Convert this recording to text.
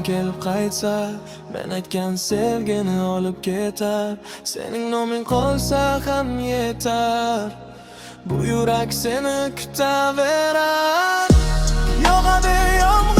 Kelib qaytsa, men aytgan sevgini olib ketar. Sening noming qolsa ham yetar, bu yurak seni kutaverar. Yog'adi yomg'ir.